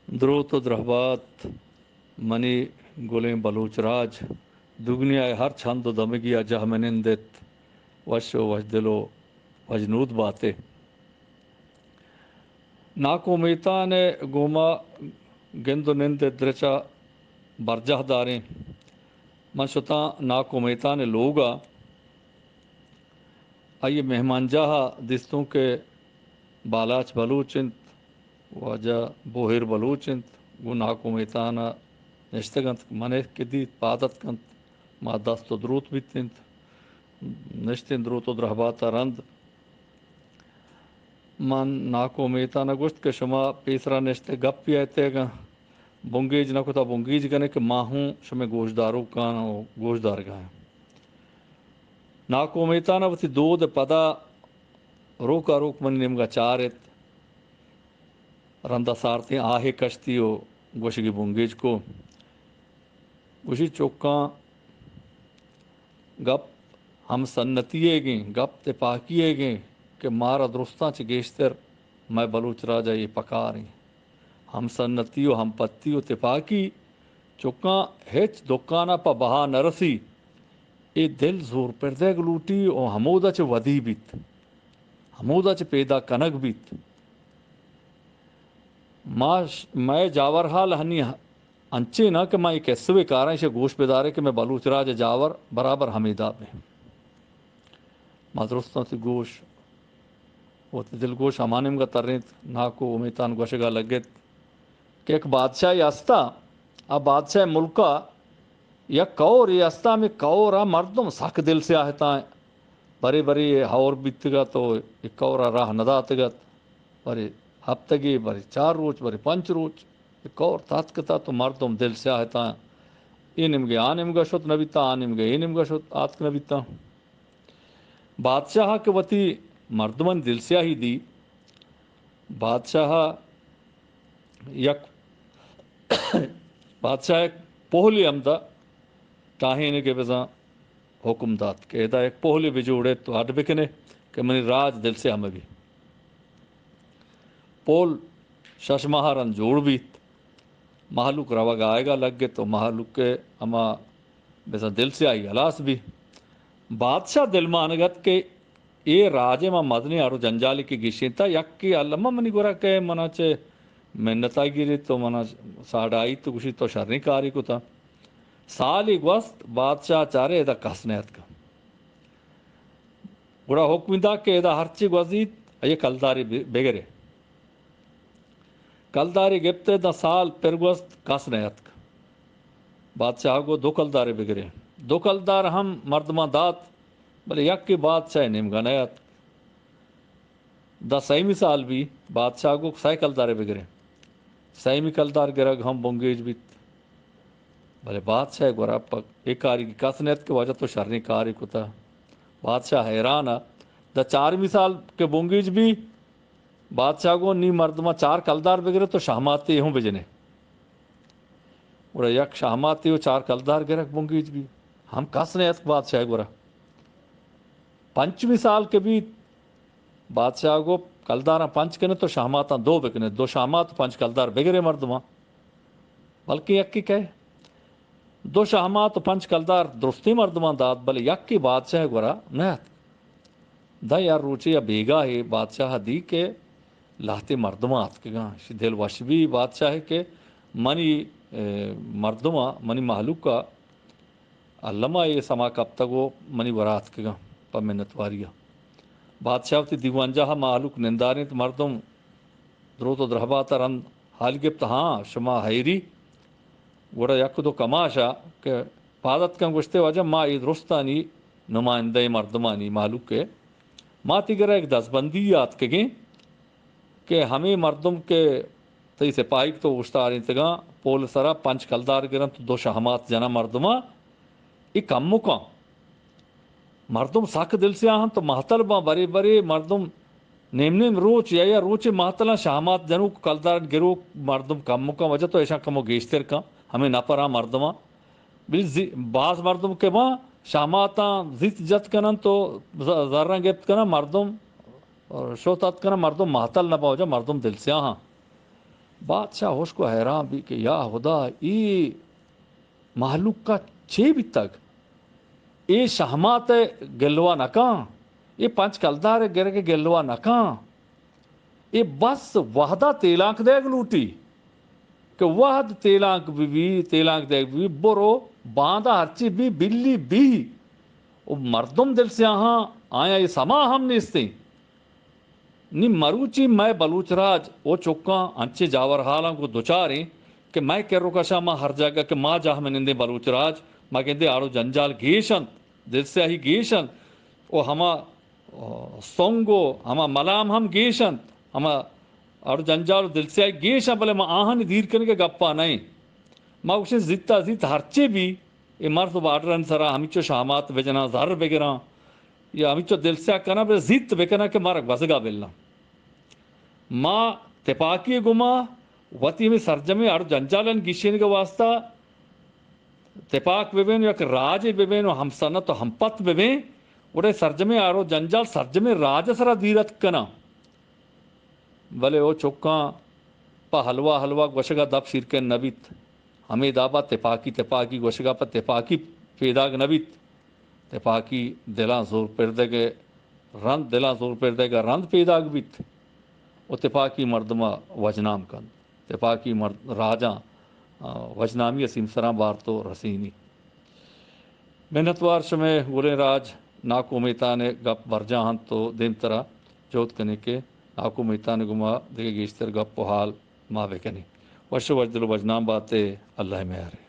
دروت و درہبات منی گلیں بلوچ راج، دگنیا ء ہر چند و دمگی ء جہمنند ات، وش و وشدل و وشنود باتے۔ ناکو میتان ء گوما گند و نند ء درچ ء برجاہ داریں۔ من شتاں ناکو میتان ء لوگ ء، آئی ء مہمانجاہ ء دیستوں کہ بالاچ بلوچ انت، واجہ بوہیر بلوچ انت، گوں ناکو میتان ء نشتگ انت۔ من ء کہ دیت، پاد اتک انت، ما دست و دروت بیت انت، نشتیں دروت و درہبات ء رند۔ من ناکو میتان ء گوشت کہ شما پیسرا نشتگ گپے ء اتیگاں، بنگیج نہ کتا، بنگیج کنے کہ ما ہوں شمے گوشداروکاں و گوشدارگاں۔ ناکو میتان ء وتی دود ء پدا روکا روک منی نیمگا چار ات۔ رندا سارتیں آہے کشتی و گوشگی بنگیج کو۔ گوشی، چکاں، گپ ہم سنتی ئیگیں، گپ تپاکی ئیگیں کہ مارا درستاں چہ گیشتر مئے بلوچ راج ء اے پکاریں۔ ہم سنتی و ہم پتی و تپاکی، چکاں، ہچ دکان ء پہ بہا نہ رسی۔ اے دل زور پر دیگ لوٹی و ہمودا چہ ودی بیت، ہمودا چہ پیدا کنگ بیت۔ ما ش-، مئے جاور حال ہنی انچیں نہ کہ ما اے کسوے کاراں، ایشی گوش بدارے کہ مئے بلوچ راج ء جاور برابر ہمے داب انت۔ ما درستاں وتی گوش، وتی دلگوش ہما نیمگا ترینت، ناکو امیتان گوشگا لگت کہ یک بادشاہے ہستا، آ بادشاہ ملکا یک کورے ہستا، ہمے کورا مردم سک دل سیاہ اتاں، برے برے ہور بیتگت و اے کورا راہ نداتگت، برے ہفتگے، برے چار روچ، برے پنچ روچ۔ اے کور تاتکتا تو مردم دل سیاہ اتاں۔ اے نیمگے آ نیمگا شت نہ بیتا، آ نیمگے اے نیمگا شت، آتک نہ بیتا۔ بادشاہ کہ وتی مردمانی دل سیاہی دی، بادشاہ یک، بادشاہ یک پہلے ہمدا ٹاہینگے بزاں حکم دات کہ ادا یک پہلے بجوڑے تو اڈ بکنے کہ منی راج دل سیاہ مبی۔ پول شش ماہ رند جوڑ بیت۔ مہلوک روگ آیگا لگت و مہلوک ء ہما بزاں دل سیاہی ہلاس بی۔ بادشاہ دلمانگ ات کہ اے راج ء ما مزنیں ہر و جنجالے کہ گیشینتا، یکے الما منی گورا کہ منا چہ منتا گیریت و منا ساڑائی تو گوشی تو شریں کارے کتا۔ سالے گوست، بادشاہ چارے ادا کس نیاتکا۔ گڑا حکم دات کہ ادا ہرچی گوزیت، آئی کلدارے بہ-، بگرے۔ کلدارے گپت، داں سال پر گوست، کس نیاتک۔ بادشاہ گو دو کلدارے بگرے۔ دو کلدار ہم مردماں دات، بلے یکے بادشاہ نیمگا نیاتک۔ داں سیمی سال بی، بادشاہ گو سئے کلدارے بگرے۔ سیمی کلدار گرگ ہم بنگیج بیت۔ بلے بادشاہ گورا پہ اے کاری کس نیت کہ واجہ تو شریں کارے کتا۔ بادشاہ حیران ء۔ داں چارمی سال کہ بنگیج بی، بادشاہ گو نی مردماں چار کلدار بگرے تو شہماتے ہوں بجنے۔ گڑا یک شہماتے و چار کلدار گرگ بنگیج بی۔ ہم کس نیت بادشاہ گورا۔ پنچمی سال کہ بیت، بادشاہ گو کلداراں پنچ کنے تو شہماتاں دو بکنے، دو شہمات و پنچ کلدار بگرے مردماں۔ بلکیں یکے کئے؟ دو شہمات و پنچ کلدار درستیں مردماں دات، بلے یکے بادشاہ گورا نہ ات۔ داں یا روچے یا بیگاہے بادشاہ دی کہ لہتے مردماں اتکگاں۔ شی دل وش بی بادشاہ کہ منی، اے، مردماں، منی مہلوکا الما اے سما کپتگ و منی گورا اتکگاں پہ منتواری ء۔ بادشاہ وتی دیوانجاہ ء مہلوک نندارینت، مردم دروت و درہبات ء رند حال گپت، ہاں، شما حیری؟ گڑا یک دو کماش ء کہ پاد اتکاں گوشتے، واجہ ما اے درستانی نمائندہ مردمانی مہلوک ء، ما تئی گرا یک دزبندی آتکگیں کہ ہمے مردم کہ تئی سپاہیگ تو اوشتارینتگاں، پول سرا پنچ کلدار گرنت، دو شہمات جناں مردماں، اے کمکاں۔ مردم سک دل سیاہ انت و مہتل باں، برے برے مردم نیم نیم روچ یا یا روچے مہتلاں، شہمات جنوک، کلدار گروک مردم کمکاں، وجہ تو ایشاں کمو گیشتر کن، ہمے نپراں مردماں۔ بلے زی-، باز مردم کہ باں، شہماتاں زیت جت کننت و ز-، زراں گپت کنن، مردم شوت ات کنن، مردم مہتل نہ باں، وجہ مردم دل سیاہاں۔ بادشاہ ہشک و حیران بی کہ یا خدا، اے مہلوک ءَ چے بیتگ؟ اے شہمات ءَ گلوا نہ کن، اے پنچ کلدار ءِ گرگ ءَ گلوا نہ کن۔ اے بس وہد ءَ تیلانک دیگ لوٹی کہ وہد تیلانک بہ بی، تیلانک دیگ بہ بی، برو باندا ہرچی بی بلی بی۔ و مردم دل سیاہاں، آیاں اے سما ہم نیستیں۔ نی مروچی مئے بلوچ راج او چکاں انچیں جاور حالاں گوں دچاریں کہ مئے کر و کشاں ما ہر جاگہ کہ ما جاہ منندیں بلوچ راج، ما گندیں اڑ و جنجال گیش انت، دل سیاہی گیش انت و ہما، آ، سنگ و ہما ملام ہم گیش انت، ہما اڑ و جنجال و دل سیاہی گیش انت، بلے ما آہانی دیر کنگ ءِ گپا نئیں۔ ما گوشیں زیت ءَ زیت ہرچے بی، اے مرد بارڈرانی سرا ہمیچو شہمات بجناں، زر بگراں، یا ہمیچو دل سیاہ کناں، بلے زیت بکناں کہ مارا گوزگا بلاں۔ ما تپاکی ءِ گوما وتی ہمے سرجمیں اڑ و جنجالانی گیشینگ ءِ واسطہ تپاک ببین، یک راجے ببین و ہمسنت و ہمپت ببین، گڑا سرجمیں اڑ و جنجال سرجمیں راج ءِ سرا دیر اتک کناں۔ بلے او چکاں پہ حلوا حلوا گوشگا دپ شیرکن نہ بیت۔ ہمے دابا تپاکی تپاکی گوشگا پہ تپاکی پیداگ نہ بیت۔ تپاکی دلاں زور پردگ ءِ رند، دلاں زور پردگ ءِ رند پیداگ بیت و تپاکی مردما وژنام کنت۔ تپاکی مرد، راجاں، آ، وژنامی ءِ سیمسراں بارت و رسینیت۔ منتوار شمئے گلیں راج۔ ناکو میتان ءِ گپ برجاہ انت و دیمترا جہد کنیں کہ ناکو میتان ءِ گوما دگہ گیشتر گپ و حال ما بکنیں۔ وش و وشدل و وژنام باتے، اللہ ءِ میارے۔